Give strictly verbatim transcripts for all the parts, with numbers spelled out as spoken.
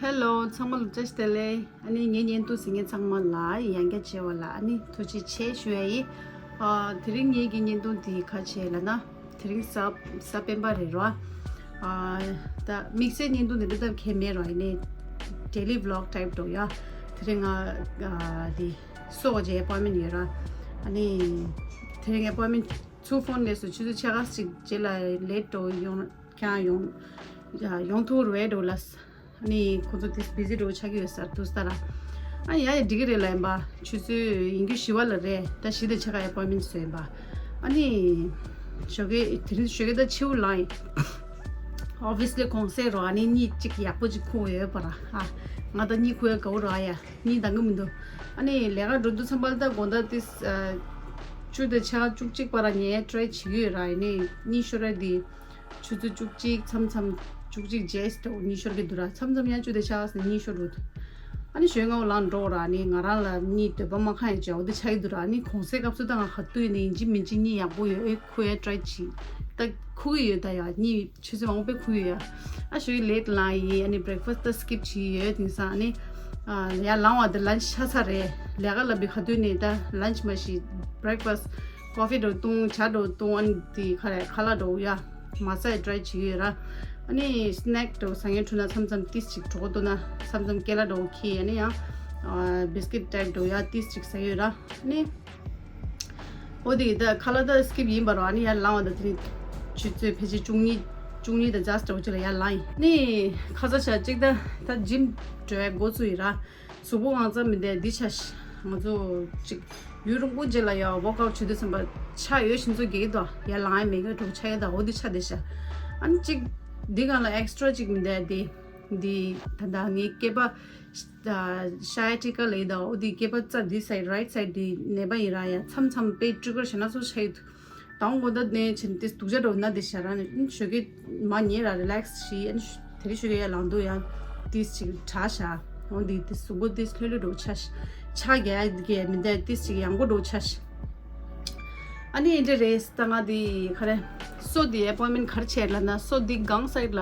Hello, ཚང་མ་ལ་བཀྲ་ཤིས་བདེ་ལེགས། ཨ་ནི་ངའི་བརྙན་ཐུང་གཟིགས་མཁན་ཚང་མ་ལ་ཡང་བསྐྱར་མཇལ་བ་ལ་ཨ་ནི་ཐུགས་རྗེ་ཆེ་ཞུ་ཡ་ཡིན། ཨ་དེ་རིང་ངེད་ཀྱི་བརྙན་ཐུང་འདི་ག་རེ་ལབ་ན། དེ་རིང་གཟའ་གཟའ་སྤེན་པ་རེད་རོ། ཨ་ད་དམིགས་བསལ་བརྙན་ཐུང་འདི་འདྲ་ཙམ་གང་ཡང་མེད་རོ། ཡིན་ནའི་daily vlog type འདྲ་བོ་ཡ། དེ་རིང་ང་ཨ་འདི་སོ་ག་ཅིག་appointment ཡོད་ར། ཨ་ནི་དེ་རིང་appointment ཚུར་ཕོན་སླེབས་སོང་། ཆུ་ཚོད་ཕྱེད་ཀ་ཅིག་རྗེས་ལ་late འདྲ་བོ་ཡོང་ཁྱེད་རང་ཡོང་ཡ་ཡོང་ཐུབ་རེད་འགྲོ་ལ། ཨ་ནི་ཁོང་ཚོ་དེ་busy འགྲོ་ཆགས་ཀྱི་ཡོད་ས་རེད་འདུག་ས་ར། ཨ་ཡ་ཡ་འགྲིག་གི་རེད་ལབ་ཡིན་པ། ཆུ་ཚོད་ཡིན་རྒྱུ་བཞི་པ་ལ་རེད། ད་བཞི་དང་ཕྱེད་ཀ་appointment བཟོས་ཡིན་པ། ཨ་ནི་ཞོགས་ཀས་དེ་རིང་ཞོགས་ཀས་ད་ཕྱི་པོ་ལངས་ཡིན། ཨོ་ཕི་སི་ལ་གུང་སེང་རོ། ཨ་ནི་གཉིད་ཅིག་ཡག་པོ་ཅིག་ཁུག་ཡོད་པ་ར། ཨ་ང་ད་གཉིད་ཁུག་ཡ་དགའ་བོ་རོ། ཨ་ཡ་གཉིད་འདང་གི་མི་འདུག་ཨ་ནི་ལས་ཀ་འགྲོ་དུས་ཙམ་པ་ལ་ད་དགོང་དག་དེ་བཅུ་དང་ཕྱེད་ཀ་བཅུ་གཅིག་བར་ལ་ངས་try བྱེད་ཀྱི་ཡོད་ར། ཡིན་ནའི་གཉིད་ཤོར་ཡ་དེ། ཆུ་ཚོད་བཅུ་གཅིག་མཚམས་མཚམས་བཅུ་གཅིག་བརྒྱད་དང་གཉིད་ཤོར་གྱི་འདུག་ར། མཚམས་མཚམས་ཡང་བཅུ་དང་ཕྱེད་ཀ་ནས་གཉིད་ཤོར་འདུག་ཨ་ནི་ཞོགས་སྔ་པོ་ལངས་འགྲོ་ར། ཨ་ནི་ང་རང་ལ་གཉིད་འདོད་པ་མ་ཁེངས་ཡ་འཇའ་འོ་དེ་ཆགས་ཀྱི་འདུག་ར། ཨ་ནི་གུང་སེང་སྐབས་སུ་ད་ང་ག་དུས་ཡིན་ནའི་ཡིན་གཅིག་མིན་གཅིག་གཉིད་ཡག་པོ་ཡོད། ཨེ་ཁུག་ཡ་try བྱེད། ད་ཁུག་གི་ཡོད། ད་ཡ་གཉིད་ཆུ་ཚོད་མང་པོ་དཔེ་ཁུག་ཡོད་ཡ། ཨ་ཞོགས་ཀས་late ལངས་ཡིན། ཨ་ནི་breakfast ད་skip བྱེད་ཡོད། དེང་སང་ཨ་ནི་ཨ་ཡར་ལངས་པ་དེ་lunch ཆགས་ཚར་རེད། ལས་ཀ་ལ་བི་ག་དུས་ནས་ད་lunch མ་གཞི་breakfast coffee འདྲ་བོ་བཏུང་། ཇ་འདྲ་བོ་བཏུང་། ཨ་ནི་དེ་ག་རེ་ཁ་ལག་འདྲ་བོ་ཡ་མ་ཟ་ཡ་try བྱེད་ཀྱི་ཡོད་ར། ཨ་ནི་snack འདྲ་བོ་ཟ་མཁན་འཁྲུལ་ན་མཚམས་མཚམས་ཏིས་ཅིག་གྲོད་ཁོག་ལྟོགས་ན་མཚམས་མཚམས་ཀེ་ལ་འདྲ་བོ་ཁྱེར། ཨ་ནི་ཡང་ཨ་biscuit type འདྲ་བོ་ཡ་ཏིས་ཅིག་ཟ་ཡོད་ར། ཨ་ནི་འོ་དེ་ད་ཁ་ལག་ད་skip ཡིན་པ་རོ། ཨ་ནི་ཡར་ལངས་པ་ད་དེ་རིང་ཆུ་ཚོད་ཕལ་ཆེར་བཅུ་གཉིས་བཅུ་གཉིས་དང་ཇ་སི་འདྲ་བོ་ཅིག་ལ་ཡར་ལངས་ཡིན། ཨ་ནི་ཁ་ཚ་ཆ་གཅིག་ད་ད་gym འགྲོ་ཡ་འགོ་བཙུགས་ཡིན་ར། གཟུགས་པོ་ཨང་རྩ་མི་བདེ་འདི་ཆ་ཤ་ང་ཚོ་ཅིག་ཡུན་རིང་པོ་རྗེས་ལ་ཡ་workout བྱེད་དུས་ཙམ་པ་ཆ་ཡོད་ཤིང་ཚོ་རྒྱག་གི་འདུག་ཡར་ལངས་ཡ་མེད་གི་འགྲོ་ཆ་ཡོད་ད། འོ་འདི་ཆ་བདེ་ཤ། ཨ་ནི་ཅིག་འདི་སྒང་ལ་extra ཅིག་མི་བདེ་འདི་འདི་ད་ལྟ་ངའི་སྐེད་པ sciatica ལབ་ད། འོ་འདི་སྐེད་པ་རྩ་འདི་side right side འདི་ནད་པ་ཡིན་ར། ཡ་མཚམས་མཚམས་དཔེ་trigger བྱེད་ན་ཚོ་ཆ་ཡོད་དུ། དང་པོ་ད་ནས་ཕྱིན་ཏེ་སྡུག་ཅག་འགྲོ་ན་དེ་ཤ་ར་ནི་ཞོགས་ཀས་མ་ཉལ་ར་relax བྱེད། ཨ་ནི་དེ་རིང་ཞོགས་ཀས་ཡར་ལངས་དུས་ཡང་ཏིས་ཅིག་དྲག་ཤ། འོ་འདི་ཏིས་གཟུགས་པོ་ཏིས་ལྷོད་ལྷོད་འགྲོ་ཆ་ཤ། ཆ་རྒྱག་གི་མི་འདུག་ཏིས་ཅིག་ཡང་པོ་འགྲོ་ཆ་ཤ། ཨ་ནི་འདི་རེད། ད་ང་འདི་ག་རེ་སོ་འདི་appointment ག་རེ་བྱས་ལབ་ན། སོ་འདི་སྒང་side ལ་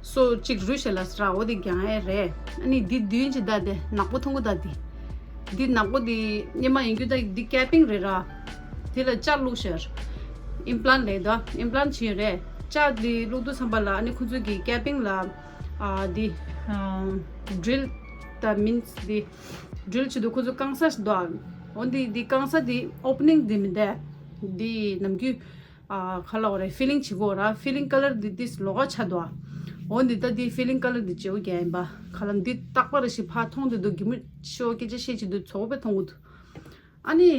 སོ་གཅིག་རུལ་བྱས་ལ་ཟེར་ར། འོ་འདི་རྒྱག་ཡ་རེད། ཨ་ནི་འདི་མདུན་གྱི་ད་དེ་ནག་པོ་མཐོང་གི་ད་འདི། འདི་ནག་པོ་འདི་སྔོན་མ་ཡིན་རྒྱུ་ད་འདི་capping རེད་ར། དེ་ལ་ལྕགས་བླུགས་ཤར། implant ལས་ད་implant བྱས་རེད། ལྕགས་འདི་བླུགས་དུས་ཙམ་པ་ལ་ཨ་ནི་ཁོ་ཚོས་ཀྱི་capping ལ་ཨ་འདི་ཨ་drill ད་means འདི་drill བྱེད་དུས་ཁོ་ཚོ་རྐང་ས་ཞིག་འདུག་ཨ། འོ་འདི་འདི་རྐང་ས་འདི་opening འདི་མི་འདུག་འདི་ནམ་རྒྱུན་ཨ་ག་ལབ་དགོས་རེད། filling བྱེད་དགོས་ར། filling colour འདི་ཏིས་ལོགས་ཀ་ཆགས་འདུག་ཨ། འོ་འདི་ད་འདི་filling colour འདི་བརྗེ་པོ་རྒྱག་ཡིན་པ། ག་ལབ་འདི་རྟག་པར་ཞིག་ཕར་མཐོང་དུས་འདུག་གི་མི་ཤོ་སྐད་ཆ་བཤད་བྱེད་དུས་ཚོགས་པས་མཐོང་གི་འདུག་ཨ་ནི་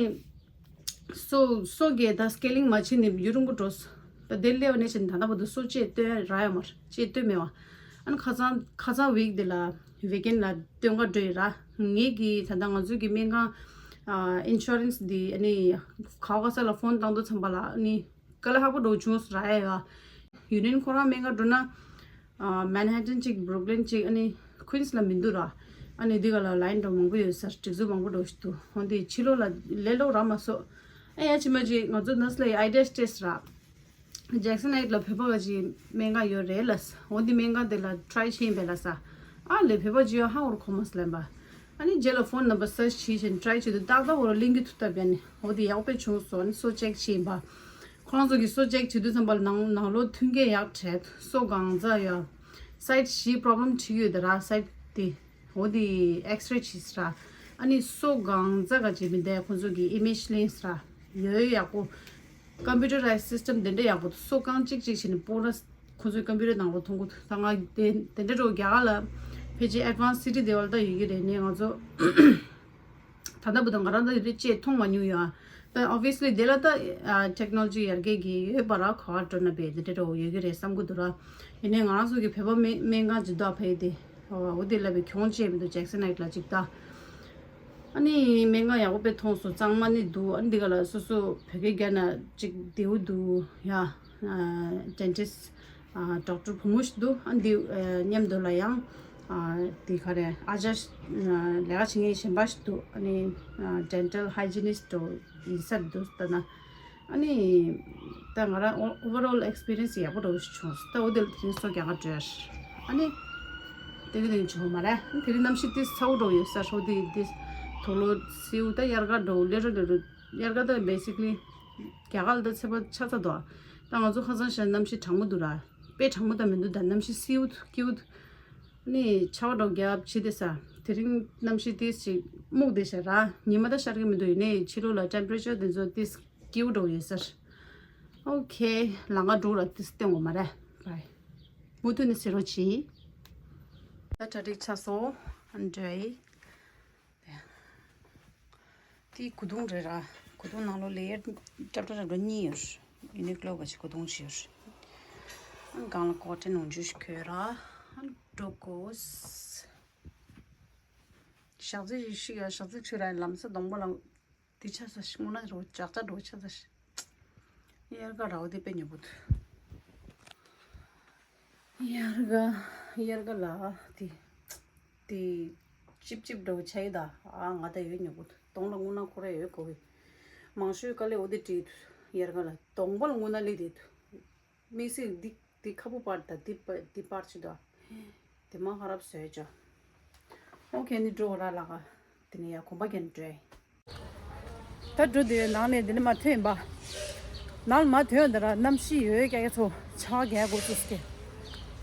སོ་སོ་གས་ད་scaling མ་བྱེད་ནི་ཡུན་རིང་པོ་འགྲོ་སོང་། ད་དེ་སླེབས་པ་ནས་བྱས་ནས་ད་ལྟ་བར་དུ་སོ་ཅིག་སྟོན་རག་ཡོད་མ་རེད། ཅིག་སྟོན་མེད་པ། ཨ་ནི་ཁ་སང་ཁ་སང་week འདི་ལ་weekend ལ་སྟོན་ག་འགྲོ་ཡི་ར། ངེད་ཀྱི་ད་ལྟ་ང་ཚོའི་གི་སྨན་ཁང་ཨ་insurance འདི་ཨ་ནི་ག་བ་ག་ས་ལ་phone བཏང་དུས་ཙམ་པ་ལ་ཨ་ནི་དཀའ་ལས་ཁག་པོ་འགྲོ་བྱུང་ཟེར་ར་ཡ། ཡུན་རིང་ཁོ་རང་སྨན་ཁང་འགྲོ་ན་ཨ་Manhattan གཅིག Brooklyn གཅིག་ཨ་ནི་Queens ལ་མི་འདུག་ར། ཨ་ནི་འདི་ག་ལ་line འགྲོ་མང་པོ་ཡོད་ཟེར། སྒྲིག་འཛུགས་མང་པོ་འགྲོ་ཞིག་འདུག་འོ་འདི་ཕྱི་ལོགས་ལ་ལས་སླ་པོ་རག་མ་སོང་། ཨ་ཡ་ཕྱི་མ་ཅིག་ང་ཚོ་nurse ལ་ཡི་idea སྤྲད་ཟེར་ར། Jackson Heights ལ་བོད་པ་ག་ཅིག་སྨན་ཁང་ཡོད་རེད་ལབ་སོང་། འོ་འདི་སྨན་ཁང་དེ་ལ་try བྱེད་ཡིན་པས་ལབ་སོང་། ཨ་ལས་བོད་པ་ཅིག་ཡོད་ཧ་འོར་གོ་མ་སོང་ལབ་པ། ཨ་ནི་རྗེས་ལ་phone number search བྱས་བྱས་try བྱེད་དུས་ཏག་ཏག་འོར་གླེང་གི་ཐུག་སྟབས་ཡ་ནི་འོ་དེ་ཡག་པོ་བྱུང་སོང་། ཨ་ནི་སོ་check བྱས་ཡིན་པ། ཁོ་རང་ཚོ་གིས་སོ་check བྱེད་དུས་ཙམ་པ་ལ་ནང་ནང་ལོགས་མཐུན་རྐྱེན་ཡག་བྲལ། སོ་གང་ཚ་ཡོད། side བཞི་problem བྱེད་ཀྱི་ཡོད་དེ་ར་side དེ། འོ་དེ་X-ray བྱས་ཟེར་ར། ཨ་ནི་སོ་གང་ཚ་ག་ཅིག་མི་འདུག་ཁོ་ཚོ་གིས་image ལེན་ཟེར་ར། ཡོད་ཡག་པོ། computerized system དེ་འདྲ་ཡག་པོ་འདུག་སོ་རྐང་གཅིག་གཅིག་བྱས་ནས་པོ་ར་ཁོ་ཚོའི་computer ནང་ལོགས་མཐོང་གི་འདུག་ད་ང་དེ་དེ་འདྲ་འགྲོ་རྒྱ་གར་ལ་ཕལ་ཆེར advanced city དེ་བ་ལ་ད་ཡོད་ཀྱི་རེད། ནས་ང་ཚོ་ད་ལྟ་བུ་དང་ང་རང་ད་ཡོད་དུས་ཅེས་མཐོང་མ་མྱོང་ཡོད་ཨ། ད་obviously དེ་ལ་ད་ཨ་technology ཡར་རྒྱས་ཀྱི་ཡོད་པ་ར། ག་བ་འགྲོ་ན་བས་དེ་འདྲ་འགྲོ་ཡོད་ཀྱི་རེད་བསམ་གི་འདུག་ར། ཡིན་ནའི་ང་རང་ཚོ་གི་བོད་པ་སྨན་སྨན་ཁང་ཇི་ལྟར་ཕེབས་དེ་འོ་དེ་ལ་བས་གྱོང་ཅེས་མི་འདུག Jackson Heights ལ་ཅིག་ད། ཨ་ནི་སྨན་ཁང་ཡག་པོ་དཔེ་མཐོང་སོང་། གཙང་མ་ནི་འདུག་ཨ་ནི་འདི་ག་ལ་སོ་སོ་བོད་སྐད་རྒྱག་ན་ཅིག་བདེ་བོ་འདུག་ཡ། ཨ་dentist ཨ་doctor བུ་མོ་ཞིག་འདུག་ཨ་འདི་ཨ་མཉམ་དུ་ལ་ཡང་ཨ་འདི་ག་རེ་ཨ་ཅག་ཨ་ལས་ཀ་བྱེད་མཁན་གཞན་པ་ཞིག་འདུག་ཨ་ནི་ཨ་dental hygienist འདྲ་བོ་ཡིན་ས་འདུག་ལྟ་ན། ཨ་ནི་ད་ང་རང་ཨོ་overall experience ཡག་པོ་འདྲ་བོ་ཞིག་བྱུང་སོང་། ད་འོ་དེ་ལ་དེ་རིང་སོ་རྒྱག་ག་འགྲོ་ཡ་ཞིག་ཨ་ནི་ དེ་གི་དེ་བྱུང་མ་རེད། དེ་རིང་གནམ་གཤིས་ཏིས་ཚ་བོ་འགྲོ་ཡོད་ས་ཧྲོ་དེ་ཏིས་དུག་ལོག་སེའུ་ད་དབྱར་ཁ་འགྲོ་ལེ་རོ་ལེ་རོ། དབྱར་ཁ་ད་basically རྒྱ་གར་ལ་ད་ཚེས་པ་ཆ་ཚ་དོ། ད་ང་ཚོ་ཁ་སང་ཞག་གནམ་གཤིས་གྲང་མོ་འདུག་ར། དཔེ་གྲང་མོ་ད་མི་འདུག་ད་གནམ་གཤིས་སེའུ་སྐྱིའུ་ནི་ཆར་པ་འགྲོ་རྒྱབ་བྱེད་དེ་ས། དེ་རིང་གནམ་གཤིས་ཏིས་ཞིག་སྨུག་དེ་ཞག་ར་ཉི་མ་ད་ཤར་གི་མི་འདུག་ཡིན་ནའི་ཕྱི་ལོགས་ལ་temperature དེ་ཚོ་ཏིས་སྐྱིའུ་འགྲོ་ཡོད་ས། ཨོ་ཁེ། ལམ་ཁ་འགྲོ་ར་ཏིས་སྟོན་དགོས་མ་རེད། བའི། མུ་མཐུད་ནས་ཟེར་རོགས་གྱིས། ད་གྲ་སྒྲིག་ཆགས་སོང་། ཨ་འདྲ། དེ་གོས་ཐུང་རེད་ར། གོས་ཐུང་ནང་ལོགས་ལེ་ཡར་ཀྲབ་ཀྲབ་ཀྲབ་ཀྲབ་གཉིས་ཡོད། ཡུ་ནི་ཀློ་ག་ཅིག་གོས་ཐུང་ཞིག་ཡོད། ཨ་སྒང་ལ་ཀོ་ཊོན་ནང་ཆུ་ཞིག་གྱོན་ར། ཨ་འགྲོ་དགོས། ཞག་ཚི་ཞིག་ཡ་ཞག་ཚི་ཆུ་ར་ལམ་ས་གདོང་པ་ལ། དེ་ཆ་ས་ཞིག་སྔོན་ན་རོ་ཅག་ཅག་འགྲོ་ཆ་ས་ཞིག་དབྱར་ཁ་ར་བ་དེ་དཔེ་ཉོ་བུད། དབྱར་ཁ་དབྱར་ཁ་ལ་དེ་དེ་ཅིབ་ཅིབ་འགྲོ་ཆ་ཡི་ད། ཨ་ང་ད་ཡོད་ཉོ་བུད། གདོང་ལ་སྔོན་ན་ཁོ་ར་ཡོད་གོ་བི། མང་ཤོས་དཀའ་ལས་འོ་དེ་བྲིས་འདུག་དབྱར་ཁ་ལ་གདོང་པ་ལ་སྔོན་ན་ལི་དེ་འདུག་དམིགས་བསལ་འདི་འདི་ཁ་སྤུ་པར་དང་འདི་པ་འདི་པར་ཆེ་དོ། དེ་མ་ཁ་རབ་བཟོས་ཅོ། ཨོ་ཁེ་ནི་འགྲོ་ར་ལ་ག་དེ་ནས་ཡ་གོམ་པ་རྒྱབ་འགྲོ། ད་འགྲོ་དུས་ནང་ནས་འདི་ནས་མ་ཐོན་པ། ནང་ལ་མ་ཐོན་ད་ར་གནམ་གཤིས་ཡོད་ཀྱག་ཀྱག་ཚོ་ཆ་ག་གོ་ཚུགས་ཀྱི།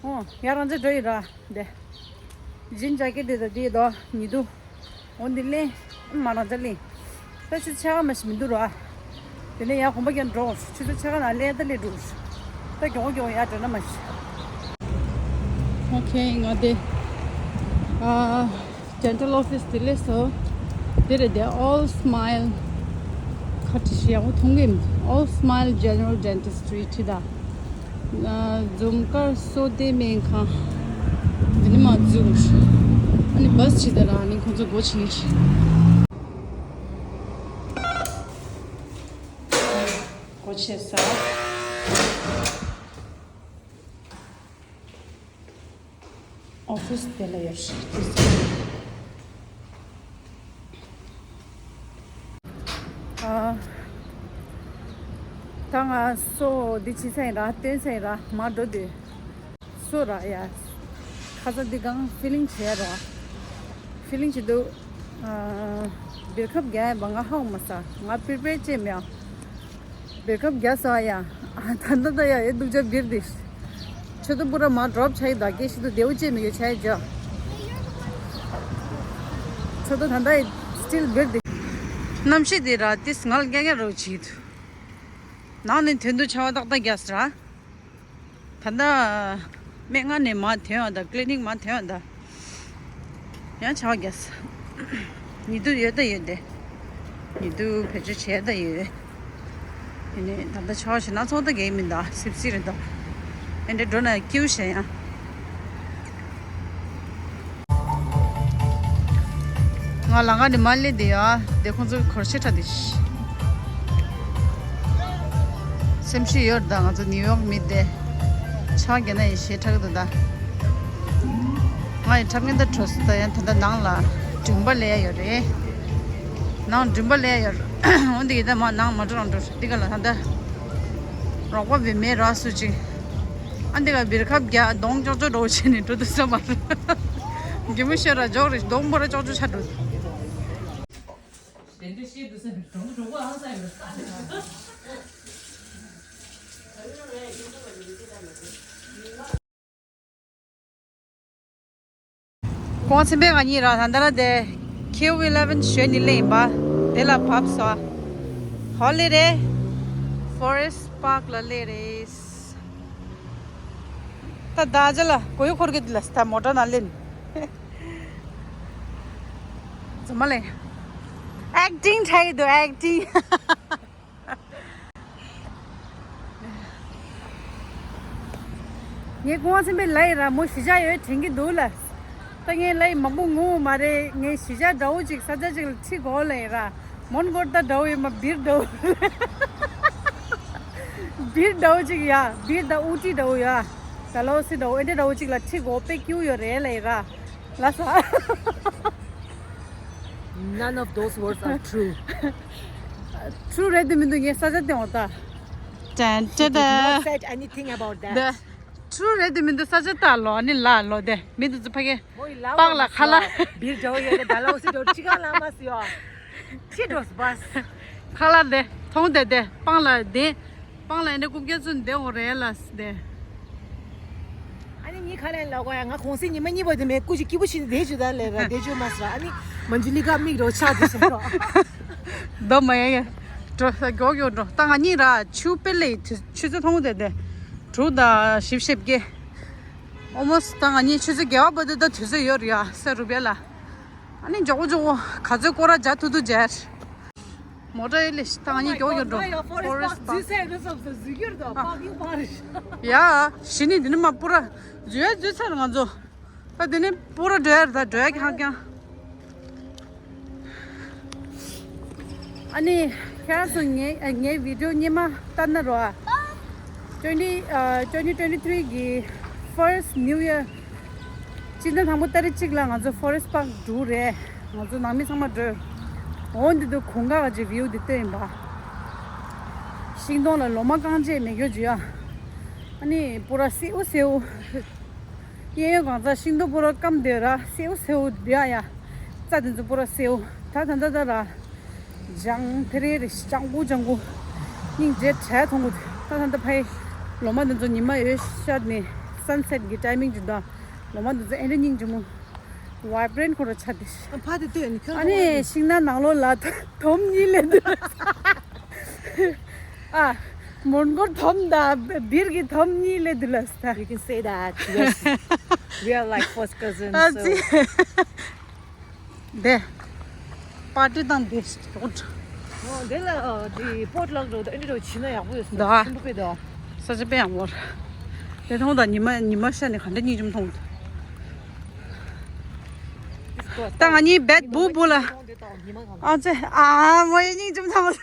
ཨོ་ཡ་རང་ཚ་འགྲོ་ཡི་ར་འདི། ཇིན་ཇ་ཀེ་ཊི་དེ་དང་དེ་དོ་ཉི་དུ། འོ་འདི་ལེན། མ་རང་ཅ་ལེན། ད་ཆུ་ཚོད་ཕྱེད་ཀ་མ་ཞིག་མི་འདུག་རོ། དེ་ནས་ཡང་གོམ་པ་རྒྱབ་འགྲོ། ཆུ་ཚོད་ཕྱེད་ཀ་ནང་ལེན་ད་ལེན་འགྲོ། ད་མགྱོགས་མགྱོགས་ཡར་འགྲོ་ན་མ་ཞིག་ཨོ་ཁེ་ང་དེ། ཨ། dental office དེ་ལས་སོ། དེ་རེད་དེ་All Smile ཁ་བྲིས་ཤིག་ཡག་པོ་མཐོང་གི་མི་འདུག All Smile General Dentistry བྲིས་ད། འཛོམས་དཀར་སོ་བདེ་སྨན་ཁང་། འདི་ནི་མ་འཛུལ། ཨ་ནི་བྷ་སི་ཇི་ལྟར་ཨ་ནི་ཁོང་ཚོ་སྒོ་ཕྱེ་ཡིན། སྒོ་ཕྱེ་ས། ཨོ་ཕི་སི་དེ་ལ་ཡོད་ཤག་ཨ། ད་ང་སོ་འདི་ཕྱི་ཚེ་ར་སྟོན་ཚེ་ར་མ་འགྲོ་དུས་སོ་ར་ཡ། ཁ་ཚ་འདི་གང་ཕི་ལིང་བྱས་ར། ཕི་ལིང་བྱེད་དུས། ཨ། བེར་ཁབ་རྒྱག་ཡ་བ་ང་ཧ་གོ་མ་ས་ང་པི་རི་པེར་བྱས་མེད་ཨ། བེར་ཁབ་རྒྱག་ས་ཡ། ད་ལྟ་ད་ཡ་ཡོད་སྡུག་ཅག་བིར་དེ། ཆོ་ཏོ་པུ་ར་མ་ཌོབ་ཆ་ཡི་ད་སྐད་ཤི་དུ་དེའུ་ཅེ་མི་ཡོད་ཆ་ཡི་ཇ། ཆོ་ཏོ་ད་ད་ཡི་སི་ཊིལ་བིར་དེ། གནམ་གཤིས་དེ་ར་དེ་སྔལ་རྒྱག་རྒྱག་རོ་བྱེད་དུ། ནང་ནས་ཐོན་དུ་ཆ་བ་ཏག་ཏག་རྒྱག་ས་ར། ད་ལྟ་སྨན་ཁང་ནས་མ་ཐོན་བ་དང་ཀི་ལི་ནིག་མ་ཐོན་བ་དང་། ཡང་ཆ་བ་རྒྱག་ས། ཉི་དུ་ཡོད་ད་ཡོད་དེ། ཉི་དུ་བེད་སྤྱོད་བྱས་ད་ཡོད། ཡིན་ནའི་ད་ལྟ་ཆ་བ་ཞིག་སྣ་ཚོགས་ད་རྒྱག་མི་འདུག་སིབ་སིབ་རེད་འདུག་ཨེ་འདྲ་འགྲོ་ན་ཀིའུ་ཞེ་ཡང་། ང་ལང་ཀ་ནས་མར་སླེབས་བསྡད་ཡོད། དེ་ཁོང་ཚོ་གོར་ཤེ་ཁྲ་དེ། སེམས་ཤུགས་ཡོད་ད་ང་ཚོ་ནིའུ་ཡོག་མི་དེ། ཆང་རྒྱག་ན་ཡི་ཞེ་དྲག་འདུག་ད། ང་ཡི་ཁྲབ་ངན་ད་བྲོས་སོང་ད་ཡང་ད་ལྟ་ནང་ལ་མགྲོན་པོ་སླེབས་ཡོད་རེད། ནང་མགྲོན་པོ་སླེབས་ཡོད། འོན་ཏེ་ཡི་ད་མ་ནང་མ་འགྲོ་རང་འགྲོ་འདི་ག་ལ་ད་ལྟ། རོགས་པ་བི་མེད་ར་སུ་ཅིག་ཨ་འདི་ག་བིར་ཁབ་རྒྱག་གདོང་ཅོག་ཅོག་འགྲོ་བྱས་ནས་འགྲོ་དུས་ས་མ་རེད། རྒྱུ་མི་ཤོད་ར་འཇོག་རེད་གདོང་པོ་ར་ཅོག་ཅོག་ཆ་འགྲོ། གོང་ཆེན་པོའི་ང་གཉིས་ར་ད་ལྟ་ར་དེ་ཁེའུ་ཨི་ལེ་ཝན་ཞོན་ནི་སླེབས་ཡིན་པ། དེ་ལ་བབས་སོ། ཧོ་ལེ་རེད། ཧྥོ་རེ་སི་ཊི་པཱརྐ་ལ་སླེབས་རེད། ད་ད་ཅི་ལ་གོ་ཡུ་འཁོར་གི་དེ་ལ་ད་མོ་ཊ་ནང་སླེབས། ཛུ་མ་ལེ། ཨེག་ཊིང་ཁྲ་ཡི་འདུག་ཨེག་ཊིང་། ངས་གོང་ཆེན་པོའི་ལ་ཡི་ར་མོ་གཞིས་ཆགས་ཡོད་དྲན་གྱི་འདུག་ལ། ད་ངས་ལ་ཡི་མང་པོ་ངུ་མ་རེད། ངས་གཞིས་ཆགས་འདྲ་བོ་ཅིག་ས་ཆ་ཅིག་ལ་ཁྲིད་དགོས་ལ་ཡི་ར། མོན་གྷོ་ད་འདྲ་བོ་ཡོད་མ་བིར་འདྲ་བོ། བིར་འདྲ་བོ་ཅིག་ཡ། བིར་ད་ཨུ་ཊི་འདྲ་བོ་ཡ། ད་ལོ་སི་འདྲ་བོ་ཨེ་འདྲ་འདྲ་བོ་ཅིག་ལ་ཁྲིད་དགོས་དཔེ་སྐྱིད་པོ་ཡོད་རེད་ལ་ཡི་ར། ལ་ས། None of those words are true. ཊུ་རུ་རེད་དེ་མི་འདུག་ངས་ས་ཆ་སྟེང་འོ་ད། ཏན་ཏན་ཏན། Not said anything about that. ཚུར་རེད་དེ་མི་འདུག་ས་ཆ་ལྟ་ལོ། ཨ་ནི་ལ་ལོ་དེ་མི་འདུག་ཚུར་ཕ་གི་མོ་ཡི་ལ་པག་ལ་ཁ་ལ། བིར་འགྲོ་ཡོད་དེ་ད་ལ་འོ་སི་འགྲོ་ཅི་ག་ལ་མ་སི་ཡོ། ཅི་འགྲོ་སི་བ་སི། ཁ་ལ་དེ་མཐོང་དེ་དེ་པང་ལ་དེ། པང་ལ་ཨེ་འདྲ་རྐུབ་བཀྱག་ཚུན་དེ་འོ་རེད་ལ་སི་དེ། ཨ་ནི་ངའི་ཁ་ལ་ལ་གོ་ཡ་ང་གོང་སི་ཉི་མ་གཉིས་པ་དེ་མེད་སྐུ་ཞིག་སྐྱིད་པོ་ཞིག་དེ་ཞུ་ད་ལེ་ར་དེ་ཞུ་མ་སི་ར། ཨ་ནི་མན་ཇུ་ལི་ཀ་མིག་རོ་ཆག་དེ་ཞུ་རོ། དོ་མ་ཡ་ཡ། འགྲོ་ས་མགྱོགས་མགྱོགས་འགྲོ། ད་ང་གཉིས་ར་ཆུ་པེ་ལེ་ཆུ་ཚོད་མཐོང་དེ་དེ། དྲུག་དང་བཞི་བཅུ་ཞེ་བརྒྱད། ཨོ་མོ་སི་ད་ང་གཉིས་ཆུ་ཚོད་བརྒྱད་པ་བར་དུ་ད་དུས་ཚོད་ཡོད་རེད་ཡ་སེ་རུ་པེ་ལ། ཨ་ནི་མགྱོགས་པོ་མགྱོགས་པོ་ག་ཚོད་སྐོར་ར་རྒྱག་ཐུབ་ཐུབ་རྒྱག་མོ་ཊ་ཡོད་ལེ་ཤི་ད་ང་གཉིས་མགྱོགས་མགྱོགས་འགྲོ། ཧྥོ་རེ་སི་པཱག་འཛུལ་ས་ཡོད་ན་བསམ་སོང་འཛུལ་གྱི་རེད་དོ་པཱག་ཡིན་པ་རེད། ཡ་ཞི་ནི་འདི་ནི་མ་པུ་ར་འཛུལ་ཡ་འཛུལ་ཚར་ང་ཚོ། ད་འདི་ནི་པུ་ར་འགྲོ་ཡ་རེད་ད་འགྲོ་ཡ་ཀྱང་ཀྱང་། ཨ་ནི་ཁྱེད་རང་ཚོ་ངའི་ངའི་བི་ཌི་ཡོ་སྔོན་མ་ལྟ་ན་རོ་ཨ། twenty twenty twenty three གི་first New Year སྤྱི་ཟླ་དང་པོ་ཏ་རིག་གཅིག་ལ་ང་ཚོ་ཧྥོ་རེ་སི་པཱག་འགྲོ་རེད། ང་ཚོ་ནང་མི་ཚང་མ་འགྲོ། འོ་འདི་དུ་གུང་དཀར་གྱི་བིའུ་འདི་ལྟོས་ཡིན་པ། ཤིང་སྡོང་ལ་ལོ་མ་རྐང་རྗེས་མེད་རྒྱུ་བརྗོད་ཡ། ཨ་ནི་པུ་ར་སེའུ་སེའུ། གཡས་གཡོན་གང་ཚ་ཤིང་སྡོང་པུ་ར་སྐམ་བསྡད་ར་སེའུ་སེའུ་བསྡད་ཡ། རྩྭ་འདི་ཚོ་པུ་ར་སེའུ། ད་ད་ད་ད་ར། ལྗང་ཐེ་རེ་རེ་ལྗང་གུ་ལྗང་གུ། སྙིང་རྗེ་བྲལ་མཐོང་གི། ད་ད་ད་ཕའི་ལོ་མ་འདི་ཚོ་ཉི་མ་འོད་ཤར་ནས་སན་སེཊ་གི་ཊའི་མིང་ཅིག་འདུག་ལོ་མ་འདི་ཚོ་ཨེ་འདྲ་སྙིང་རྗེ་མོ། ཝའི་བྷི་རེན་ཁོ་ར་ཆ་དེ། ཕ་དེ་ལྟོས་ནི་ཁྱོད་ཨ་ནི་ཤིང་ནགས་ནང་ལོགས་ལ་དོམ་གཉིས་ལས་འདུག་ཨ། མོན་གྷོར་དོམ་དང་སྦིར་གྱི་དོམ་གཉིས་ལས་འདུག་ལ་ས། You can say that. We are, we are like first cousins. ཨ་so ཙི། དེ། པར་ཊི་དང་དེ་ཞོག་ཨོ་དེ་ལ་དེ་པོ་ཊི་ལག་འགྲོ་དེ་འདྲ་བྱིན་ན་ཡག་པོ་ཡོད་ད། ཆེན་པོ་པེ་ད། ས་ཆ་དཔེ་ཡག་པོ་རེད། དེ་མཐོང་དང་ཉི་མ་ཉི་མ་ཤར་ནས་ག་འདྲ་སྙིང་རྗེ་མཐོང་། ད་ང་གཉིས་བེད་བུ་བུ་ལ། ཨ་ཙི་ཨ་མོ་ཡི་སྙིང་རྗེ་མཐོང་།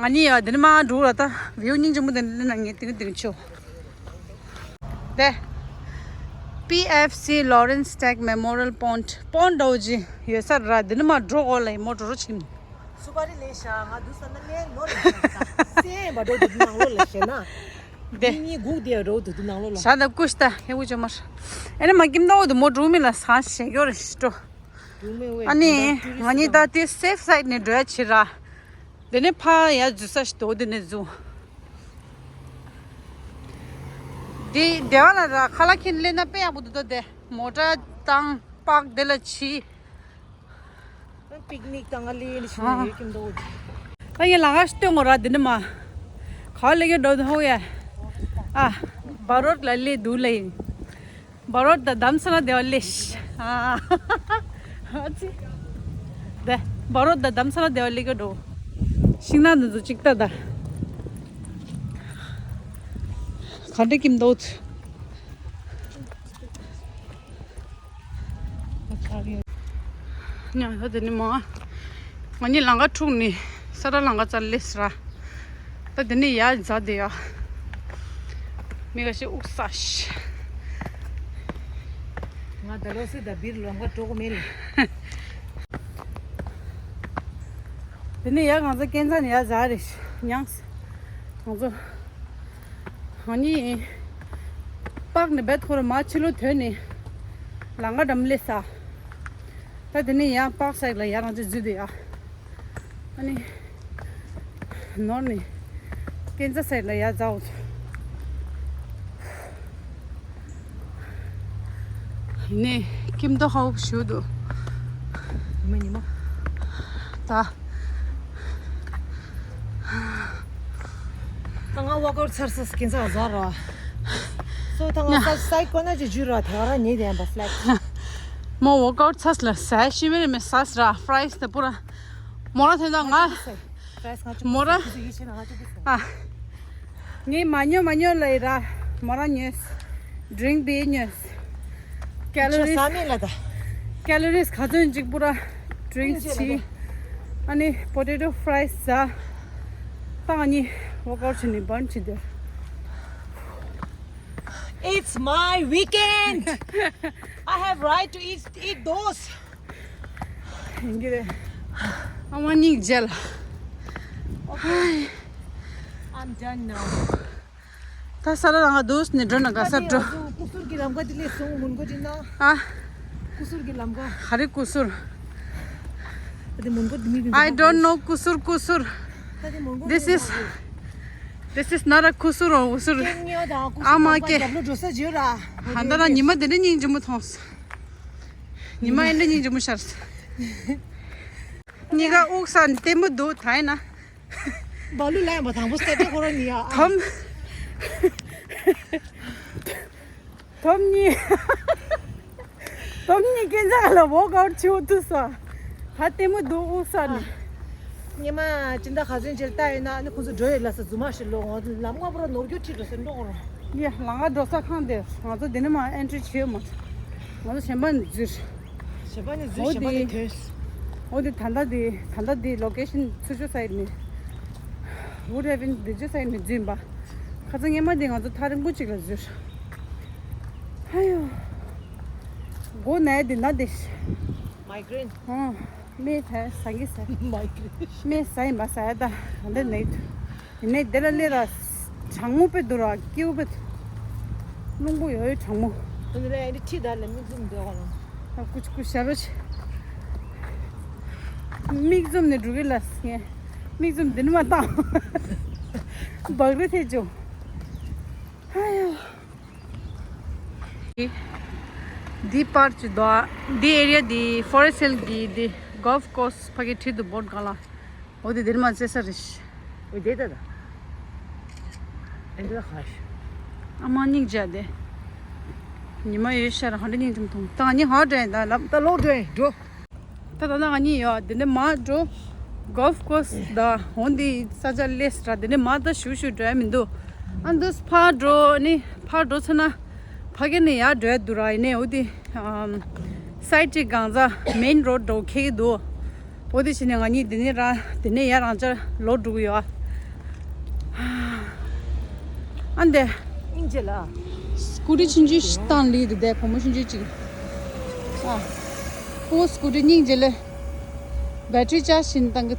ང་གཉིས་ཡ་དེ་ནི་མ་འགྲོ་ལ་ད་བེའུ་སྙིང་རྗེ་མོ་དེ་འདྲ་ན་ངས་དེང་དེང་ཆོ། དེ། པི་ཨེཕ་སི་Lawrence Stagg Memorial Pond པོན་ཌི་འདྲ་བོ་ཅིག་ཡོད་ས་ར་དེ་ནི་མ་འགྲོ་གོ་ལ་ཡིན་མོ་འགྲོ་རོ་ཆིམ། སུ་པ་རི་ལས་ཤ་ང་དུ་ས་ན་ལས་ནོར་ལ་ཤ་ས་སེ་བ་འགྲོ་དུ་ནང་ལོ་ལ་ཤ་ན། དེ། མི་གཉིས་སྒུག་དེ་འགྲོ་དུ་དུ་ནང་ལོ་ལ། ཤ་ད་ཀུ་ཤ་ད་ཧེ་བུ་ཅོ་མར། ཨེ་ནི་མ་ཀིམ་ད་འོ་དུ་མོ་འགྲོ་མི་ལ་ས་ཤེ་གྱོ་རེ་ཤི་ཏོ། ཨ་ནི་ང་གཉིས་ད་དེ་སེབ་སའིཌ་ནས་འགྲོ་ཡ་ཆེ་ར། དེ་ནས་ཕ་ཡ་འཛུལ་ས་ཞིག་འདུག་དེ་ནས་འཛུལ། དེ་སྡེ་བ་ལ་ར་ཁ་ལག་ཁྱེར་སླེབས་ན་དཔེ་ཡག་པོ་འདུག་ད་དེ་མོ་ཊ་དང་པག་དེ་ལ་ཕྱི། པིག་ནིག་དང་ང་ལེ་ནི་ཤི་ན་ཡོད་ཀྱི་འདུག་ད་ངས་ལང་ཀ་ཞིག་སྟོན་དགོས་ར་དེ་ནས་མ། ག་ལེ་གི་འགྲོ་འདུག་ཧོ་ཡ། ཨ། བ་རོད་ལ་སླེབས་འདུག་ལེ། བ་རོད་དང་དྷ་རམ་ས་ལ་སྡེ་བ་སླེབས། ཨ་ཙི། དེ་བ་རོད་དང་དྷ་རམ་ས་ལ་སྡེ་བ་སླེབས་ཀྱི་འགྲོ། ཤིང་ནགས་འདི་ཚོ་གཅིག་ལྟ་ད། ག་འདྲ་ཀིམ་འདུག་ཉང་ད་དེ་ནི་མ། ང་གཉིས་ལང་ཀ་འཁྲུག་ནི་ས་ར་ལང་ཀ་རྩར་སླེབས་ར། ད་དེ་ནི་ཡར་འཛག་དེ་ཡ། མི་ག་ཤེས་དབུགས་ས་ཤི། ང་ད་ལོ་སི་ད་བིར་ལོང་ཀ་འགྲོ་གི་མེད་ལ། དེ་ནི་ཡ་ང་ཚོ་སྐས་འཛེགས་ནས་ཡར་འཛག་རེད་ཉང་། ང་ཚོ། ཨ་ནི། པག་ནི་བེད་ཁོ་ར་མ་ཕྱི་ལོ་དོན་ནི། ལང་ཀ་འགྲམ་སླེབས་ས། ད་དེ་ནི་ཡང་པག་སའིཌ་ལ་ཡར་རང་ཅི་འཛུལ་དུ་ཡ། ཨ་ནི། ནོར་ནི། སྐས་འཛེགས་སའིཌ་ལ་ཡར་འཛག་འོ། ནས་ཀིམ་ཏོ་ཧའུ་ཞུ་དུ། ཉི་མ་ཉི་མ། ད། ད་ང་ཝོག་ཨའུཊ་ཚར་སོང་སྐྱིན་ཚ་ཟ་ར། སོ་ད་ང་ས་སའི་ཀོ་ན་ཅི་ཇུ་ར་ཐེ་ར་ཉེ་དེ་ཡང་པ་ཕླེག་མོ་ཝོག་ཨའུཊ་ཚར་ལ་ས་ཤི་མེ་རེ་མེ་ས་སི་ར་ཕ་རའི་སི་ད་པུ་ར། མོ་ར་ཐེ་ད་ང་། ཕ་རའི་སི་ང་ཅི་མོ་ར། ཁུ་ཚུ་ཡི་ཆེ་ན་ང་ཅི་པུ་སོ། ཨ། ངས་མ་ཉོ་མ་ཉོ་ལ་ཡི་ར་མོ་ར་ཉོས། ཌི་རིང་བི་ཉོས། ཀེ་ལོ་རིས། ས་མེད་ལ་ད། ཀེ་ལོ་རིས་ག་ཚོད་ཅིག་པུ་ར། ཌི་རིང་ཅི་ལ་ད། ཨ་ནི་པོ་ཏེ་ཏོ་ཕ་རའི་སི་ཟ། ད་ང་གཉིས་ཝོག་ཨའུཊ་བྱས་ནས་བར་བྱེད་དེ། It's my weekend. I have right to eat, eat those. ཡིན་གྱི་རེད། ཨ་མ་སྙིང་རྗེ་ལ། Okay. I'm done now. ད་ས་ལ་རང་ག་འདུག་ནས་འགྲོ་ན་ག་ས་འགྲོ། ཀུ་སུར་གྱི་ལམ་ཁ་དེ་ལས་སོང་མུན་གོ་དྲིན་ན། ཨ། ཀུ་སུར་གྱི་ལམ་ཁ། ག་རེ་ཀུ་སུར། ད་དེ་མུན་གོ་དེ་མི་གི། I don't know ཀུ་སུར་ཀུ་སུར། ད་དེ་མུན་གོ། This is, this is not a ཀུ་སུར་or ཀུ་སུར། ཀེ་ཉོ་དང་ཀུ་སུར། ཨ་མ་ལམ་ཁ་ཀེ། རྒྱབ་ལོ་འགྲོ་ས་བརྗོད་ར། ཧ་ད་ར་ཉི་མ་དེ་འདྲ་སྙིང་རྗེ་མོ་མཐོང་སོང་། ཉི་མ་ཨེ་འདྲ་སྙིང་རྗེ་མོ་ཤར་སོང་། གཉིས་ཀ་དབུགས་ས་ནས་ལྟད་མོ་འདུག་ད་ཡིན་ན། བ་ལུ་ལ་ཡང་བ་དང་པོ་སྟེ་སྟེ་ཁོ་རང་ཉིད་ཡ། དོམ། དོམ་གཉིས། དོམ་གཉིས་སྐྱེན་ཆག་ལ་ཝོག་ཨའུཊ་བྱེད་འོ་ཐུ་ས། ད་ལྟད་མོ་འདུག་དབུགས་ས་ནས། ཉི་མ་སྤྱི་ཟླ་ག་ཚོད་ཅིག་ལྟ་ཡོད་ན་ཨ་ནི་ཁོང་ཚོ་འགྲོ་ཡོད་ལ་ས་རྫུན་མ་ཞིག་ལོ་ངོ་ལམ་ལྔ་པོ་ར་ནོར་རྒྱུ་ཁྲིད་འགྲོ་ས་འགྲོ་གོ་རོ། ཡ་ལ་ང་འགྲོ་ས་ཁང་དེ་ང་ཚོ་འདི་ནས་མ་ཨེན་ཊི་རི་བྱེད་ཡོད་མ་རེད། ང་ཚོ་གཞན་པ་ནས་འཛུལ། གཞན་པ་ནས་འཛུལ། འོ་གཞན་པ་དེ་ནས་ཐོན། འོ་དེ་ད་ལྟ་དེ་ད་ལྟ་དེ་ལོ་ཀེ་ཤན་ཚུར་ཕྱོགས་སའིཌ་ནས། Wood Haven འདི་ཕྱོགས་སའིཌ་ནས་འཛུལ་ཡིན་པ། ཁ་སང་སྔོན་མ་དེ་ང་ཚོ་ཐག་རིང་པོ་ཅིག་ལ་འཛུལ། ཧ་ཡོ། མགོ་ན་ཡ་དེ་ན་དེ། མའི་གྷི་རེན། ཨོ། སྨན་ཟ་ཟ་གི་ཟ། མའི་གྷི་རེན། སྨན་ཟ་ཡིན་པ་ཟ་ཡ་ད་ད་འདི་ནས་འདུག་ཡིན་ནའི་དེ་ལ་སླེབས་ལ་གྲང་མོ་དཔེ་འདུག་ར། སྐྱིད་པོ་དཔེ་འདུག་རླུང་པོ་ཡོད་ཡོད་གྲང་མོ། འདི་ལ་ཡང་ཁྲིད་ད་ལ་མིག་འཛུམ་འདོད་ག་ལ། ད་ཀུ་ཅི་ཀུ་ཤ་རོ་ཆེ། མིག་འཛུམ་ནས་འགྲོ་གི་ལ་ངས་མིག་འཛུམ་འདི་ནས་མ་བཏང་། བག་རེ་ཐེ་ཅོ། ཧ་ཡ། འདི་པར་ཅིག་འདུག་འདི་ཨེ་རི་ཡ་འདི་ཕོ་རེ་སི་ཊི་ཧིལ་གི་འདི་གོལ་ཕ་ཀོར་སི་ཕ་གི་ཁྲིད་འདུག་བོ་ཊི་སྒང་ལ། འོ་དེ་དེར་མ་རྩེ་ས་རེད། འོ་དེ་ད་ད། ཨེ་འདི་ལ་ཁ་ཤ། ཨ་མ་སྙིང་རྗེ་དེ། ཉི་མ་ཡོད་ཤར་ཧ་འདྲ་སྙིང་རྗེ་མཐོང་། ད་ང་གཉིས་ཧ་འདྲ་ཡིན་ད་ལབ། ད་ལོག་འགྲོ་ཡིན་འགྲོ། ད་ད་ད་ང་གཉིས་ཡོད་དེ་ནས་མ་འགྲོ། གོལ་ཕ་ཀོར་སི་ད་འོ་འདི་ས་ཆ་སླེབས་ར་དེ་ནས་མ་ད་ཞུ་ཞུ་འགྲོ་ཡ་མི་འདུག་ཨ་འདི་ཕར་འགྲོ་ནི་ཕར་འགྲོ་ཚེ་ན་ཕ་གི་ནས་ཡར་འགྲོ་ཡ་འདུག་ར། ཡིན་ནའི་འོ་དེ། ཨམ། སའིཌ་ཅིག་གང་ཟག་མེན་རོ་ཌི་འགྲོ་ཁེལ་གི་འདུག་འོ་དེ་བྱས་ནས་ང་གཉིས་དེ་ནས་ར་དེ་ནས་ཡར་རང་ཅག་ལོག་འགྲོ་གི་ཡོད། ཨ་འདི། སྙིང་རྗེ་ལ། སྐུ་ཊི་ཆུང་ཆུང་ཞིག་བཏང་ལི་འདུག་དེ་བུ་མོ་ཆུང་ཆུང་ཅིག་ཨ། ཁོ་སྐུ་ཊི་སྙིང་རྗེ་ལ། བེ་ཊི་རི་ཅར་ཇི་བྱས་ནས་བཏང་གི།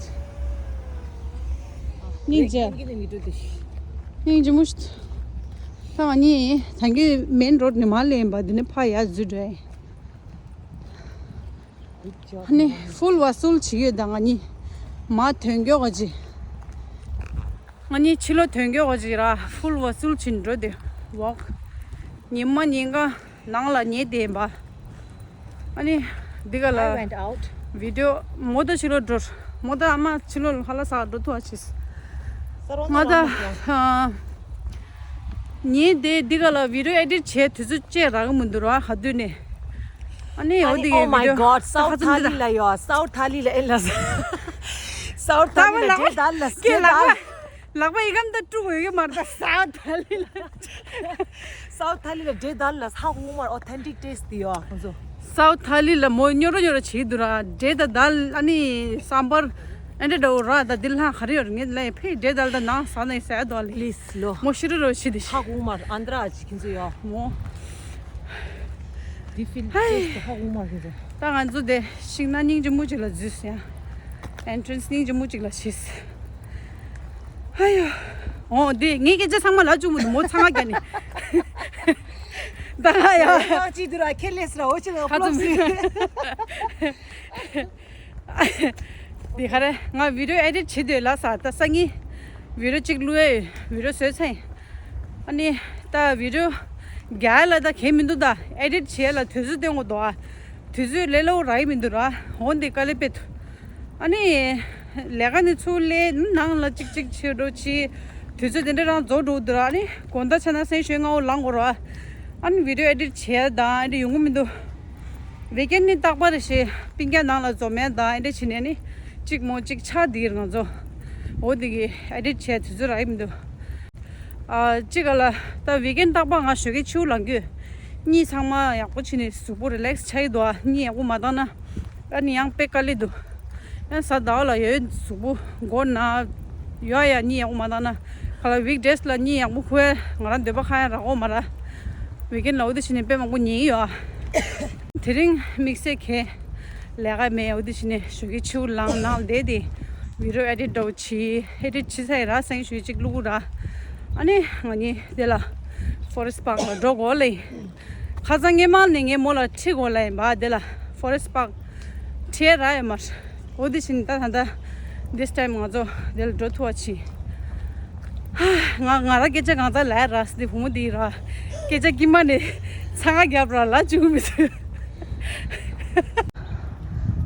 སྙིང་རྗེ། སྙིང་རྗེ་མོ་ཞིག་ད་ང་གཉིས་ད་གིན་མེན་རོ་ཌི་ནས་མར་སླེབས་ཡིན་པ་འདི་ནས་ཕར་ཡར་འཛུལ་འགྲོ་ཡ་ཡིན། ཨ་ནི་ཕུལ་ཝ་སུལ་བྱེད་ཀྱི་ཡོད་ད། ང་གཉིས་མར་ཐོན་མགྱོགས་ག་ཅིག་ང་གཉིས་ཕྱི་ལོགས་ཐོན་མགྱོགས་ག་ཅིག་ར་ཕུལ་ཝ་སུལ་བྱེད་འགྲོ་དེ་ཝོག་ཉི་མ་ཉིན་གང་ནང་ལ་ཉལ་བསྡད་ཡིན་པ། ཨ་ནི་འདི་ག་ལ། I went out. བི་ཌི་ཡོ་མོ་ད་ཕྱི་ལོགས་འགྲོ། མོ་ད་ཨ་མ་ཕྱི་ལོགས་ཧ་ལ་ས་འགྲོ་ཐུ་བ་ཆེས། ང་ད་ཉིན་དེ་འདི་ག་ལ་བི་ཌི་ཡོ་ཨེ་ཌིཊ་བྱས་དུས་ཚོད་བཅད་རག་གི་མི་འདུག་ར་ག་དུས་ནས། ཨ་ནི་འོ་འདི་གའི་Oh my God, South Thali ལ་ཡོད། South Thali ལ་ཨེ་ལ། South Thali ལ་འདྲེ་དར་ལ་སྐད་དར། ལག་པ་ཡི་གམ་ད་དཀྲུག་འོས་ཀྱི་མ་རེད་ད། South Thali ལ། South Thali ལ་འདྲེ་དར་ལ་ཧ་གོ་མར་authentic taste དེ་ཡོད་ཁོང་ཚོ། South Thali ལ་མོ་ཉོ་རོ་ཉོ་རོ་བྱེད་འདུག་ར། འདྲེ་ད་དར་ཨ་ནི་སམ་བར་ཨ་འདྲེ་འདྲ་བོ་ར་ད་འདི་ལ་ཧ་ག་རེ་ཡོད་རེད། ངས་ལ་ཕེ་འདྲེ་དར་ད་ནང་ཟ་ནས་ཟ་ཡ་དོ་ལེ། Please ལོ། མོ་ཤི་རོ་རོ་བྱེད་དེ་ཧ་གོ་མར་ཨན་དྲ་ཨ་ཅི་ཁྱེད་ཚོ་ཡོད་མོ། འདི་ཕིལ་ཧའི། ཊེསི་ཧ་གོ་མར་ཁྱེད་ཚོ། ད་ང་ཚོ་དེ་ཤིང་ནགས་སྙིང་རྗེ་མོ་ཅིག་ལ་འཛུལ་སོང་ཡ། ཨེན་ཊི་རན་སི་སྙིང་རྗེ་མོ་ཅིག་ལ་ཕྱིན་སོང་། ཨ་ཡོ། འོ་འདི་ངའི་སྐད་ཆ་ཚང་མ་ལབ་བཅུག་མི་འདུག་མོ་ཚང་མ་རྒྱག་ནི། ད་ང་ཡ། ཡང་ཅི་འདུག་ར་ཁེར་ལེས་ར་འོ་ཅི་ལ་ཧ་ཙམ་པློག་ཟིག་འདི་ག་རེ་ང་བི་ཌི་ཡོ་ཨེ་ཌིཊ་བྱེད་འདོད་ལ་ས་ད་སང་ཉིན་བི་ཌི་ཡོ་གཅིག་བླུགས་ཡ་ཡོད། བི་ཌི་ཡོ་བཟོས་ཚར་ཡིན། ཨ་ནི་ད་བི་ཌི་ཡོ་རྒྱག་ཡ་ལ་ད་གལ་མི་འདུག་ད་ཨེ་ཌིཊ་བྱེད་ཡ་ལ་དུས་ཚོད་སྟོན་དགོས་འདུག་ཨ། དུས་ཚོད་ལས་སླ་པོ་རག་གི་མི་འདུག་ར། འོ་འདི་དཀའ་ལས་དཔེ་ཐུག་ཨ་ནི་ལས་ཀ་ནི་ཚུར་སླེབས་ནང་ལ་ཅིག་ཅིག་བྱེད་འགྲོ་ཆེ། དུས་ཚོད་དེ་འདྲ་རང་རྫོགས་འགྲོ་འདུག་ར། ཨ་ནི་དགོང་དག་ཆ་ན་སེམས་ཤོད་སྔ་པོ་ལངས་དགོས་ར། ཨ་ནི་བི་ཌི་ཡོ་ཨེ་ཌིཊ་བྱེད་ཡ་དང་ཨ་འདྲ་ཡོང་གི་མི་འདུག་ཝིག་ཨེན་ཌི་ནི་རྟག་པར་རེ་བཞིན་སྤུན་ཀྱག་ནང་ལ་འཛོམས་ཡ་དང་ཨེ་འདྲ་བྱེད་ནས་ནི་གཅིག་མོ་གཅིག་ཆགས་འདི་ང་ཚོ། འོ་འདི་གི་ཨེ་ཌིཊ་བྱས་དུས་ཚོད་རག་གི་མི་འདུག་ཨ་གཅིག་ག་ལ་ད་ཝིག་ཨེན་ཌི་རྟག་པར་ང་ཞོགས་ཀས་ཕྱི་པོ་ལངས་རྒྱུ། གཉིད་ཚང་མ་ཡག་པོ་བྱས་ནས་གཟུགས་པོ་རི་ལེག་སི་ཆགས་ཀྱི་འདུག་ཨ་གཉིད་ཡག་པོ་མ་བཏང་ན། ཨ་ནི་ཡང་དཔེ་དཀའ་ལས་འདུག་ཡང་གཟའ་ཟླ་བ་ལ་ཡོད་གཟུགས་པོ་མགོ་ན། ཡོད་ཡ་གཉིད་ཡག་པོ་མ་བཏང་ན། ག་ལ་ཝིག་ཌེ་སི་ལ་གཉིད་ཡག་པོ་ཁུག་ཡ་ང་རང་འདོད་པ་ཁ་ཡ་རག་གོ་མ་ར། ཝིག་ཨེན་ཌི་ལ་འོ་དེ་བྱས་ནས་དཔེ་མང་པོ་ཉལ་གྱི་ཡོད་ཨ། དེ་རིང་དམིགས་བསལ་གྱི་ལས་ཀ་མེད། འོ་དེ་བྱས་ནས་ཞོགས་ཀས་ཕྱི་པོ་ལངས་ནང་ལ་བསྡད་དེ། བི་ཌི་ཡོ་ཨེ་ཌིཊ་འདྲ་བོ་བྱེད། ཨེ་ཌིཊ་བྱེད་ཚར་ཡིན་ར། སང་ཞོགས་གཅིག་བླུག་ར། ཨ་ནི་ང་གཉིས་དེ་ལ་ཕོ་རེ་སི་ཊི་པཱག་ལ་འགྲོ་དགོས་ལེ། ཁ་སང་སྔས་མ་ནས་ངས་མོ་ལ་ཁྲིད་དགོས་ལབ་ཡིན་པ། དེ་ལ་ཕོ་རེ་སི་ཊི་པཱག་ཁྲིད་རག་ཡོད་མ་རེད། འོ་དེ་བཞིན་ད་ད་ལྟ་this time ང་ཚོ་དེ་ལ་འགྲོ་ཐུབ་པ་བྱེད། ང་ང་རང་སྐད་ཆ་གང་ཚ་ལབ་ར་སི་དེ་བུ་མོ་དེ་ར། སྐད་ཆ་དཀྱིལ་མ་ནས་ཚ་ང་རྒྱབ་ར་ལ་བཅུག་མི་ཚུགས།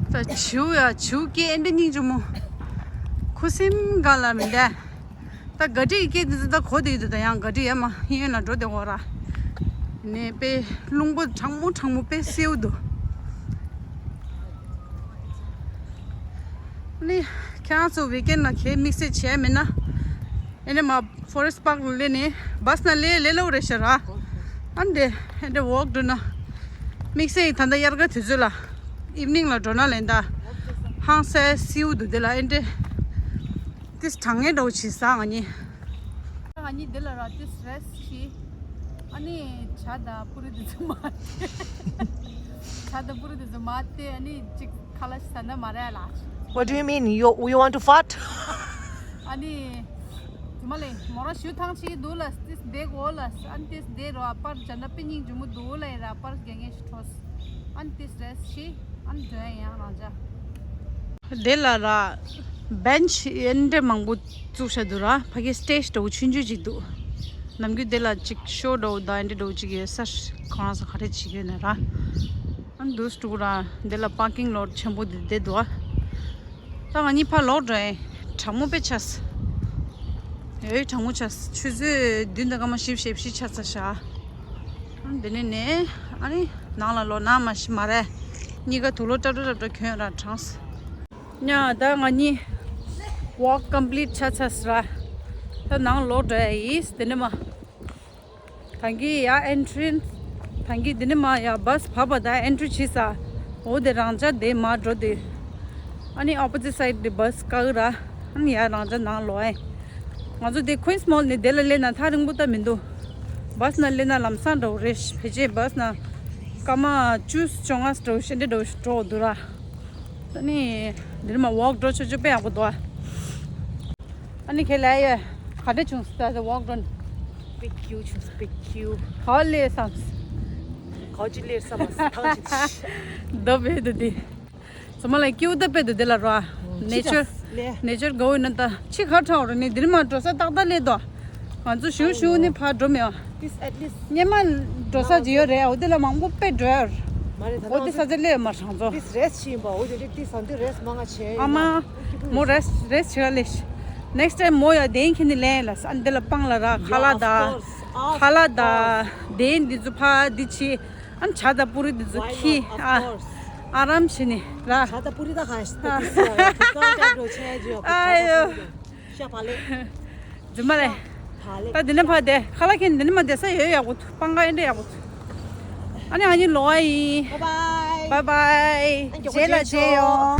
ད་བྱིའུ་ཡ་བྱིའུ་སྐད་ཨེ་འདྲ་སྙིང་རྗེ་མོ། ཁུ་སིམ་ག་ལ་མི་འདའ། ད་ག་ཏྲི་སྐད་འདི་ཚོ་ད་གོ་བསྡད་འདུག་ད་ཡང་ག་ཏྲི་ཡ་མ་ཧི་ཡོན་ལ་འགྲོ་བསྡད་འོ་ར། ནས་དཔེ་རླུང་པོ་གྲང་མོ་གྲང་མོ་དཔེ་སེའུ་འདུག་ནི་ཁྱེད་རང་ཚོ་ཝི་ཀེན་ལ་གས་དམིགས་བསལ་བྱས་མེད་ན། ཨེ་ནས་མ་ཕོ་རེ་སི་ཊི་པཱག་ལ་སླེབས་ནས་བྷ་སི་ནང་སླེབས་ལེ་ལོ་རེད་ཤག་ར། ཨ་འདྲེ་ཨེ་འདྲེ་ཝོག་འགྲོ་ན། དམིགས་བསལ་ད་ལྟ་དབྱར་ཁ་དུས་ཚོད་ལ་ཨིབ་ནིང་ལ་འགྲོ་ན་ལེན་ད། ཧང་སེ་སེའུ་འདུག་དེ་ལ་ཨེ་འདྲེ། ཏིས་གྲང་ངེ་འདྲ་བོ་བྱེད་ས་ང་གཉིས། ང་གཉིས་འདི་ལ་ར་ཏིས་རེ་སི་ཊི་བྱེད། ཨ་ནི་ཇ་དང་པུ་རི་འདི་ཚོ་མ་ཇ་དང་པུ་རི་འདི་ཚོ་མ་སྟེ་ཨ་ནི་ཅིག་ཁ་ལག་ཟ་ན་མ་རེད་ལ། What do you mean? You you want to fart? ཨ་ནི་དེ་མ་ལས་མོ་རང་ཞུ་ཐང་ཆེ་འདུག་ལ། ཏིས་བསྡད་གོ་ལ། ཨ་ནི་ཏིས་བསྡད་རོ་ཨ་པར་ཇ་ན་པི་ཉིང་ཇུ་མོ་འདུག་ལ་ཡ་ར་པར་རྒྱ་ངེས་ཤི་ཁྲོས། ཨ་ནི་ཏིས་རེ་སི་ཊི་བྱེད། ཨ་ནི་འགྲོ་ཡ་ཡང་རང་ཇ། དེ་ལ་ར་བེན་ཆི་ཨེ་འདྲེ་མང་པོ་བཙུགས་བཞག་འདུག་ར། ཕ་གི་སི་ཊེ་ཇི་འདྲ་བོ་ཆུང་ཆུང་ཅིག་འདུག་ནམ་རྒྱུན་དེ་ལ་ཅིག་ཤོ་འདྲ་བོ་དང་ཨེ་འདྲེ་འདྲ་བོ་ཅིག་ཡོད་ས་རེད། ཁོ་རང་ཚོ་ག་རེ་བྱེད་ཀྱི་ཡོད་ན་ར། ཨ་འདུག་སྤྲུག་ར་དེ་ལ་པར་ཀིང་ལོ་ཊི་ཆེན་པོ་དེ་བསྡད་འདུག་ཨ། ད་ང་གཉིས་ཕར་ལོག་འགྲོ་ཡིན། གྲང་མོ་དཔེ་ཆགས། ཨེ་གྲང་མོ་ཆགས། ཆུ་ཚོད་བདུན་དང་སྐར་མ་བཞི་བཅུ་ཞེ་བཞི་ཆགས་ཚར་ཤག་ཨ་འདི་ནས་ནས་ཨ་ནི་ནང་ལ་ལོག་ན་མ་ཤི་མ་རེད། གཉིས་ཀ་དུག་ལོག་ཏྲབ་ཏྲབ་ཏྲབ་ཏྲབ་གྱོན་ར་གྲང་སོང་། ཉ་ད་ང་གཉིས་ཝོག་ཀམ་པི་ལིཊ་ཆགས་ཚར་སོང་ར། ད་ནང་ལོག་འགྲོ་ཡ་ཡིན། དེ་ནས་མ། ད་གིན་ཡ་ཨེན་ཊི་རན་སི། ད་གིན་འདི་ནས་མ་ཡ་བྷ་སི་བབས་པ་ད་ཨེན་ཊི་རི་བྱས་ས། འོ་དེ་རང་ཅག་དེ་མར་འགྲོ་དེ། ཨ་ནི་ཨོ་པོ་ཟིཊ་སའིཌ་དེ་བྷ་སི་བཀག་ར། ཨ་ནི་ཡ་རང་ཅག་ནང་ལོག་ཨེ། ང་ཚོ་དེ་ཀུན་སི་མོལ་ནས་དེ་ལ་སླེབས་ན་ཐག་རིང་པོ་ད་མི་འདུག་བྷ་སི་ནང་སླེབས་ན་ལམ་སང་འགྲོ་རེད། ཕལ་ཆེར་བྷ་སི་ནང་སྐར་མ་བཅུ་བཅོ་ལྔ་འགྲོ་ཤེས་འདྲ་འགྲོ་འགྲོ་འདུག་ར། ཨ་ནི་འདི་ནས་མ་ཝོག་འགྲོ་ཆོག་ཆོག་དཔེ་ཡག་པོ་འདུག་ཨ། ཨ་ནི་ཁྱེད་ལ་ཡ་ག་འདྲ་བྱུང་སོང་ད་ཝོག་འགྲོ་ན། དཔེ་ཁྱིའུ་བྱུང་སོང་དཔེ་ཁྱིའུ། ག་པར་སླེབས་སམ། ག་པར་ཅིག་སླེབས་སམ་མ་སོང་ཐང་ཅིག་ད་བེ་དུ་དི། ཚང་མ་ལ་ཁྱིའུ་ད་བེ་དུ་དི་ལ་རོ་ཨ། ནེ་ཅར་ནེ་ཅར་ག་བོ་ཡིན་ན་ད་ཕྱི་ཁར་ཁྲ་བོ་རེད་ནི་འདིར་མ་འགྲོ་ས་ཏག་ཏག་སླེབས་དོ། ང་ཚོ་ཞུ་ཞུ་ནི་ཕར་འགྲོ་མེད་པ། This at least སྙེ་མ་འགྲོ་ས་ཅིག་ཡོད་རེད། འོ་དེ་ལ་མང་པོ་དཔེ་འགྲོ་ཡ་རེད། མ་རེད་ད། འོ་དེ་ས་ཆ་སླེབས་མ་རང་ཚོ། This rest བྱེད་ཡིན་པ། འོ་དེ་དེ་དེ་ས་འདི་rest མང་ང་བྱས་ཡིན་ཨ་མ། ན། མོ་rest rest བྱེད་ལེ། Next time མོ་ཡ་གདན་ཁྱེར་ནི་ལེན་ལ་ཨ་འདི་ལ་སྤང་ལ་ར་ཁ་ལག་ད། Yeah, of course, of course. ཁ་ལག་ད། གདན་འདི་ཚོ་ཕ་འདི་ཆེ། ཨ་ཇ་ད་པུ་རི་འདི་ཚོ་ཁྱི། Why not? Of course. ཨ་རམ་བྱེད་ནི་ར། ཇ་ད་པུ་རི་ད་ཁ་ཤས་ད་དེ་སི་ཡ་ཡ་དུ་ཀང་ཀང་འགྲོ་ཆེ་ཇི་ཡོ། ཨ་ཡོ། ཤ་བ་ལེ། རྫུན་མ་ལེ། ད་དེ་ནས་ཕར་དེ་ཁ་ལག་ཁྱེར་འདི་ནས་མ་བསྡད་ས་ཡོད་ཡག་པོ་འདུག་སྤང་ཁ་ཨེ་འདྲ་ཡག་པོ་འདུག་ཨ་ནི་ཨ་ནི་ལོག་ཨ་ཡིན། Bye bye. Bye bye. རྗེས་ལ་མཇལ་ཡོང་།